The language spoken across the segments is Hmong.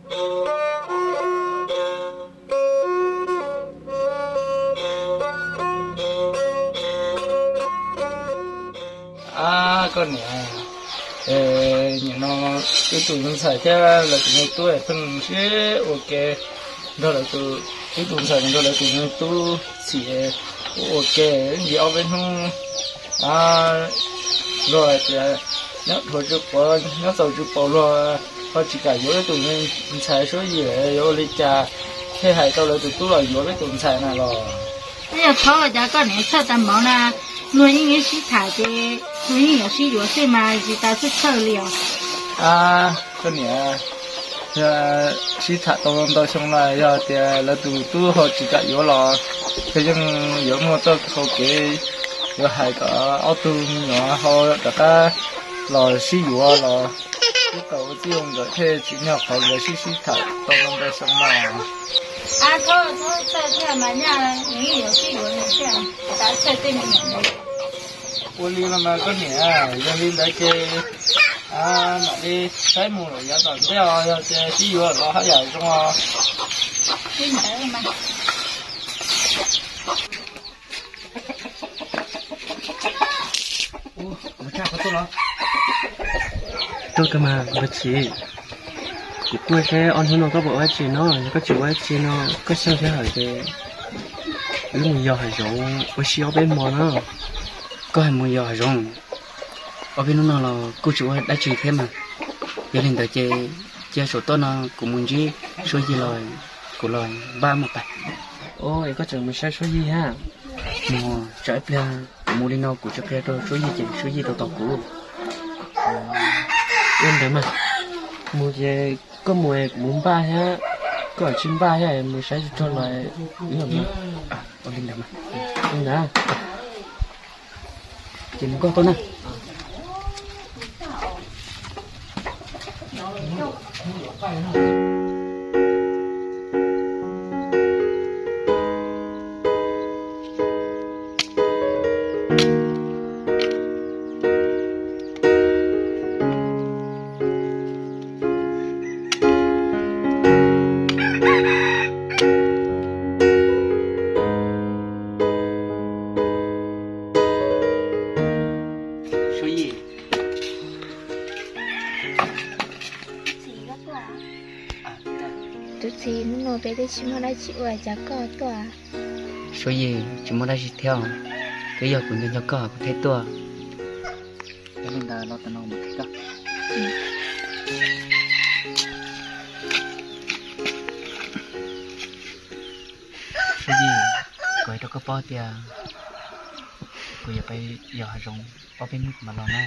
Ab, koj niam, nim no wb tus me ntxhais thiab lawv tus me tub pheej sib ua ke nrog lawv tus, wb tus ntxhais nrog lawv tus me tub txhim ua ke ntsis ob peb hnub, luag hais tias nyob dhuav tsis quav, nyob txaus tsis paus, luag ho tsis kam yuav wb tus me ntxhais Suab Yim, yuav ua li cas thiaj hais tau lawv tus tub los yuav peb tus ntxhais na los? Yog thov cas koj niam txhawj tas mov na, luag yeej sib tham ces luag yeej yuav sib yuav xwb mas tsis tas txhawj txhawj li os. Ab, koj niam, yog sib tham tau ntau xyoo no yog tias lawv tus tub ho tsis kam yuav los, yog yeej yuav muaj txoj hau kev yuav hais kom ob tug me nyuam ho rov qab los sib yuav los, twb tau ua txij ua nkawm thiaj tsim nyog qhov nkawd sib sib tham tau ntau xyoo no. Ab, txhob txhawj thiab mas, nws yeej yuav sib yuav thiab, txhob txhawj tej me nyuam ntawd. Ua li los mas koj niam, yog li ntawd ces mam li saib mus lawm yav tom ntej os, yog tias sib yuav los haj yam zoo os. Tuaj kawg mas npawg Txhim, kuv tuaj seb ob hnub no koj puas ua dab tsi no, yog koj tsis ua dab tsi no koj xyeej sij hawm ces wb mus yos hav zoov ua si ob peb hmo na. Koj hais mus yos hav zoov ob peb hnub no los kuj tsis ua dab tsi thiab mas. Yog li ntawd ces cia saum toj no kuv mus ntsib Suab Yig los kuv los npaj mus pais. Os, es koj tseem mus saib Suab Yig hab? Mus, tsam ib pliag kuv mus li no kuv tsis qhia rau Suab Yig ces Suab Yig tau tos kuv. Ua li ntawd mas, mus ces koj mus es kuv mus npaj thiab, koj tsis npaj thiab mus saib tsis tau los wb los mus. Ua li ntawd mas, ua li ntawd ces mus koj tuaj na. Suab Yig. Tub Txhim, hnub no peb twb tsis muaj dab tsi ua cas koj tuaj? Suab Yig, tsis muaj dab tsi thiab, twb yog kuv nco nco koj kuv thiaj tuaj. Yog li ntawd los tam no kuv mus qhia koj. Suab Yig, kuv hais rau koj paub tias kuv yuav pais yos hav zoov ob peb hnub kuv mam los na.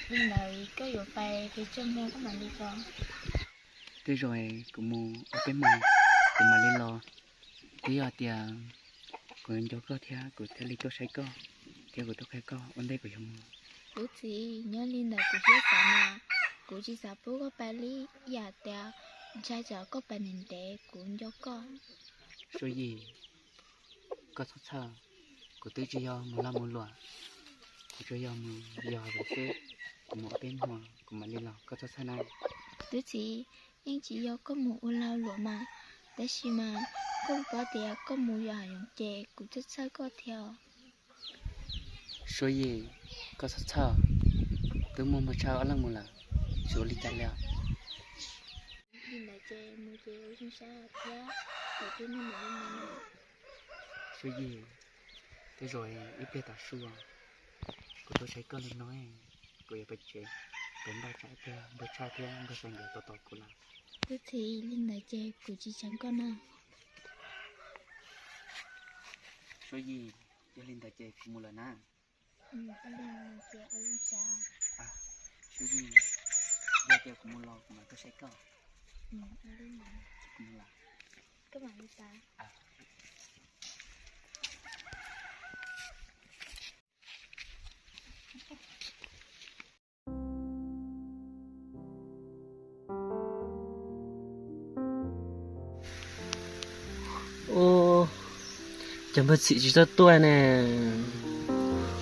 Li ntawd koj yuav pais pes tsawg hmo koj mam li los? Tej zaum kuv mus ob peb hmo kuv mam li los. Twb yog tias kuv nco koj thiab kuv thiaj li tuaj saib koj, thiab kuv tuaj qhia koj ua ntej kuv yuav mus. Tub Txhim, nyob li ntawd kuv siab xav mas, kuv tsis xav pub koj pais li, yam tias ntshai tsam koj pais ntev ntev kuv nco koj. Suab Yig, koj txhob txhawj, kuv twb tsis yog mus lag mus luam, kuv tsuas yog mus yos hav zoov xwb, kuv mus ob peb hmo kuv mam li los, koj txhob txhawj na. Tub Txhim, yeej tsis yog koj mus ua lag luam mas, tab sis mas koj paub tias koj mus yos hav zoov ces kuv txhawj txhawj koj thiab. Suab Yig, koj txhob txhawj, twb muaj muaj tshaj ob leeg mus lawm, tsis ua li cas li os. Li ntawd ces mus ces ua zoo saib thiab, kuv twb nug mam li mus no. Suab Yig, tej zaum ib pliag tav su kuv tuaj saib koj li no, kuv yuav pais tsev, pais npaj tsam ib pliag npawg Tshaj thiab npawg Sai nkawd tos tos kuv lawm. Tub Txhim, li ntawd ces kuv tsis tshev koj na. Suab Yig, yog li ntawd ces kuv mus lawm na. Suab Yig, yog tias kuv mus los kuv mam tuaj saib koj. Kuv mus lawm. Ua cas npawg Txhim tsis tau tuaj ne?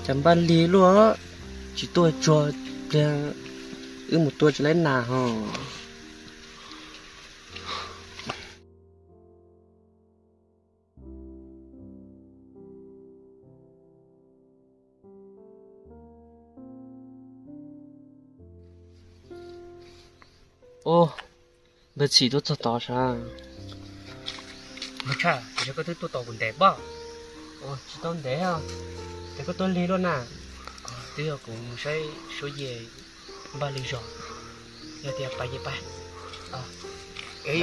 Cas npaj lig luaj, tsis tuaj tsuag pliag wb mus tua tsis laib nas ho. Ub, npawg Txhim tuaj txog tod sav. Npawg Tshaj, koj twb tuaj tos kuv ntev pob? Tsis tau ntev, ces koj tuaj lig luaj na. Twb yog kuv mus saib Suav Yis npaj lig zog, yog tias pais ces pais. Wb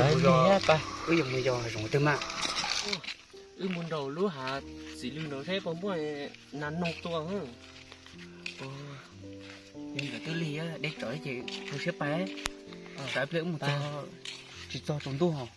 yuav mus yos zoov twg mas? Wb mus nraum lub hav txiv lws nraud saib puas muaj nas noog tua. Yog nkawd twb lig deb tsawv ces mus siab pais, tsam ib pliag wb mus txog tsis txog tsaus ntuj hos.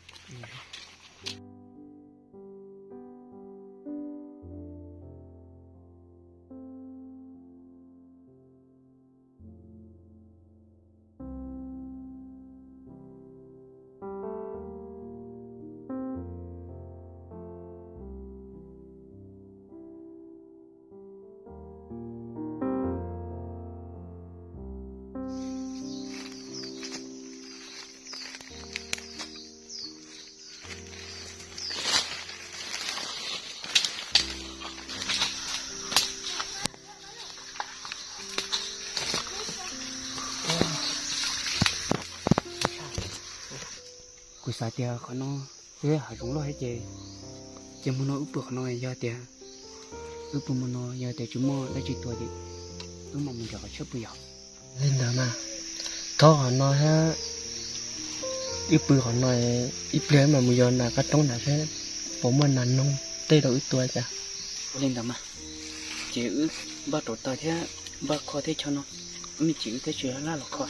Kuv xav tias qhov no twb hav zoov loj thiab ces, ces mus no wb pw qhov no, yog tias wb pw mus no yog tias tsis muaj dab tsi tua ces wb mam mus nram qhov tsheb puas yog? Li ntawd mas, thov qhov no thiab, wb pw qhov no, ib pliag wb mam mus yos nram qab roob nrad saib puas muaj nas noog tej rau wb tua cas. Ua li ntawd mas, ces wb npaj rau taws thiab npaj kho thiab chaw no, wb me ntsis wb thiaj tsis laj los kho.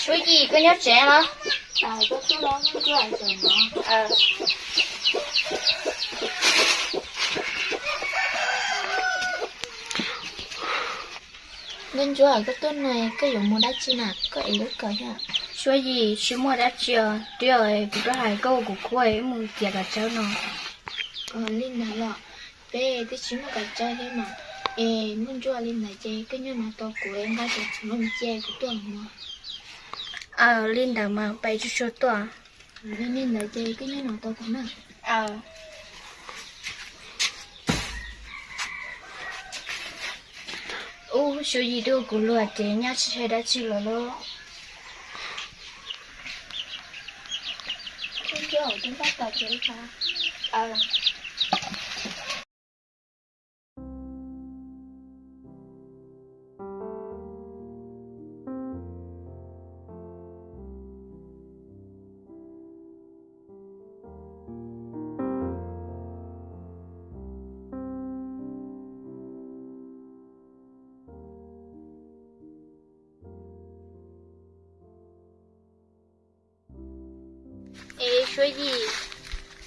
Suav Yis, koj nyob tsev los? Nkauj Ntsuab, koj tuaj no koj yuav mus dab tsi na, koj es lub kawm thiab? Suav Yis, tsis muaj dab tsi os, twb yog kuv tuaj hais koj ua kuv khub wb mus txiav kav tsawb no. Li ntawd los, peb twb tsis muaj kav tsawb thiab mas. Es Nkauj Ntsuab, li ntawd ces koj nyob no tos kuv, nqa cov txiv hmab mus cia kuv tuaj mus. Aws, li ntawd mas peb tsuag tsuag tuaj. Li ntawd ces koj nyob no tos kuv na. Ub, Suav Yis, twb ua kuv luag ces nyaj tsis hais dab tsi los lauj. Es Suav Yis,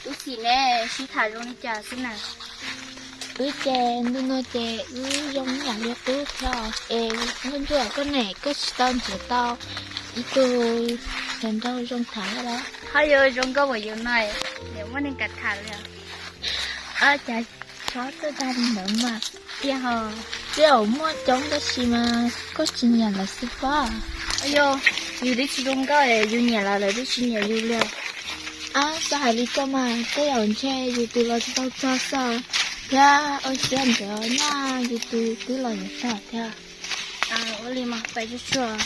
wb txiv neb sib tham zoo li cas xwb na? Wb ces ntu no ces wb zoo ib yam li qub thiab. Es Nkauj Ntsuab, koj ne koj tsis tau nrhiav tau ib tug hluas nraug zoo tham los? Ho yuav zoo nkauj uas yus no, niam muaj neeg kam tham li. Ab, cas tsob tuaj dag li ntawd mas. Tiag ho. Twb muaj coob tab sis mas koj tsis nyiam lawv xwb pob. Yog, yus twb tsis zoo nkauj, yus nyiam lawv, lawv twb tsis nyiam yus li. Ab, xav hais li ko mas tej zaum ntshe yus tus los tsis tau txog xwb, thiab ua siab ntawd nyaj yus tus twb los yuav tag thiab. Ua li mas peb tsuag tsuag.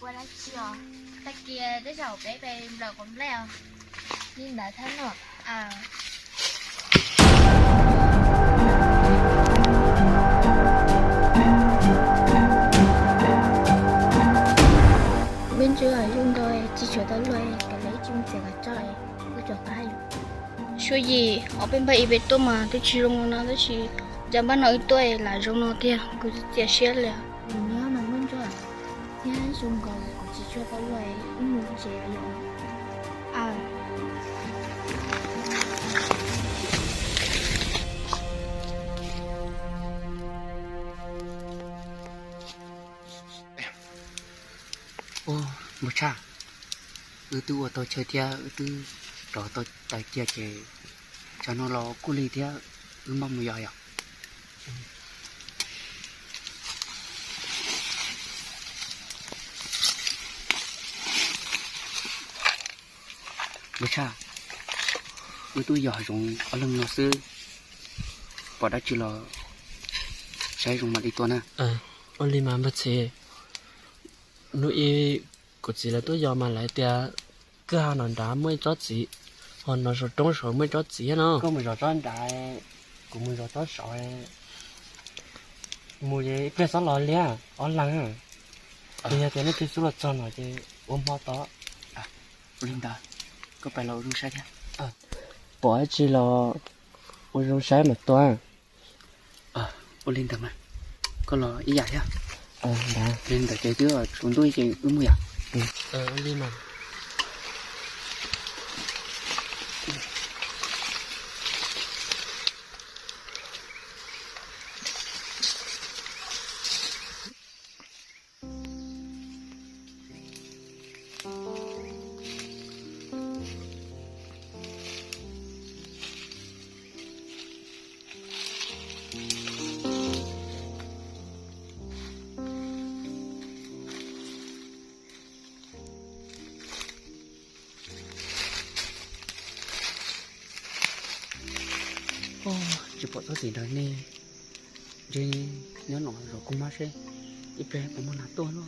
Ua dab tsi os? Tag kis tej zaum peb pe nplawm quav nplej os. Li ntawd thiab no. Nkauj Ntsuab, zoo nkauj, tsis tshuav tau luag, kav liam wb tsis mus txiav kav tsawb, wb rov qab. Suav Yis, ob peb npag ib peb tuaj mas twb tsis zoo no tab sis cas npaj no wb tuaj lam zoo no tiag, kuv txiav siab li. Nyob mas Nkauj Ntsuab, thiab zoo nkaus kuv tsis tshua tau luag, wb mus tsev yom. Npawg Tshaj, wb twb ua tau chaw thiab wb twb rov tau taws cia ces tsam no los kuj lig thiab, wb mam mus yos yom. Npawg Tshaj, wb twb yos zoov ob leeg no xwb, pom dab tsi los saib zoo mam li tua na. Ua li mas npawg txiv, hnub ib kuv txiv lawv tuaj yos mas lawv tias kwj ha no nrad muaj ib tsob txiv, ho no saum roob saud muaj ib tsob txiv no. Koj mus zov tsob nrad, kuv mus zov tsob saud. Mus ib pliag txhob los liab ob leeg. Yog tias nej twb xub los txog no ces ua hmo tod. Ua li ntawd, koj pais los ua zoo saib thiab. Pom dab tsi los ua zoo saib mas tua. Ua li ntawd mas, koj los ib yam thiab. Li ntawd ces twb tsaus ntuj ces wb mus yom. Ua li mas. Tsis pom txoj txiv ntawd ne. Ntshe nyob no zov kuv mab seb ib pliag puas muaj nas tuaj no.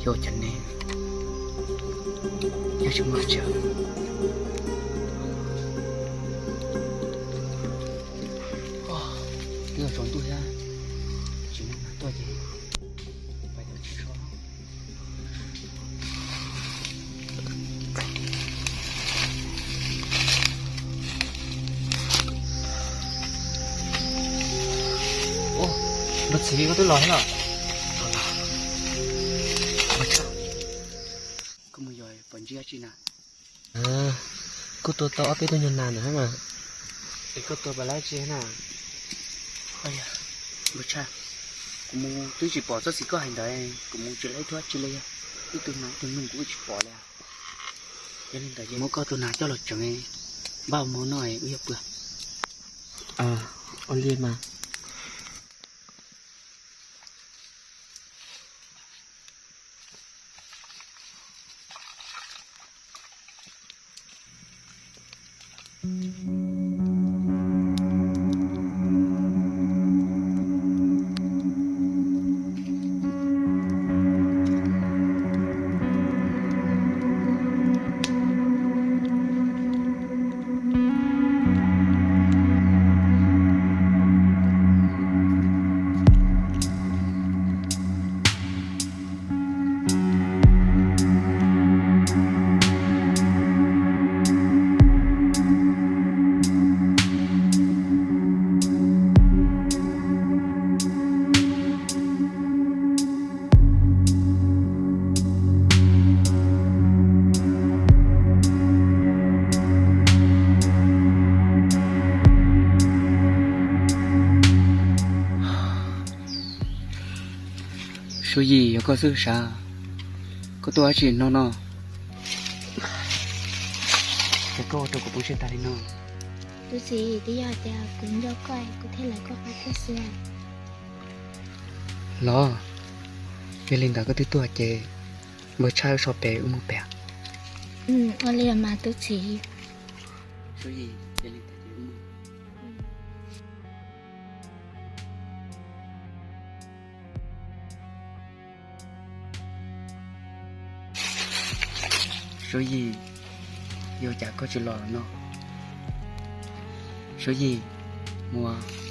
Xyov cas ne, yog tsis muaj tsi. Twb yuav tsaus ntuj thiab, tsis muaj nas tuaj ces pais tom tsev so. Npawg txiv, koj twb los thiab los? Koj mus yos pom ntsib dab tsi na? Kuj tua tau ob peb tug nyuag nas ntawd mas. Es koj tua pom dab tsi na? Npawg Tshaj, kuv mus twb tsis pom txoj txiv koj hais ntawd, kuv mus tsis laib dab tsi li, ib tug nas ib tug noog kuv tsis pom li. Yog li ntawd ces muab koj tus nas coj los tsev, npaj ua hmo noj wb yuav pw. Ua li mas. Suab Yim, yog koj xwb sav, koj tuaj dab tsi no no? Ces koj ua rau kuv poob siab tas li no. Tus txiv, twb yog tias kuv nco koj, kuv thiaj lawv koj qab thiab xwb. Los, yog li ntawd koj twb tuaj ces npawg Tshaj wb so pem wb mus pem. Ua li mas tus txiv. Suab Yim, yog li ntawd ces wb mus. Suav Yig, yuav cas koj tsis los no? Suav Yig, muaj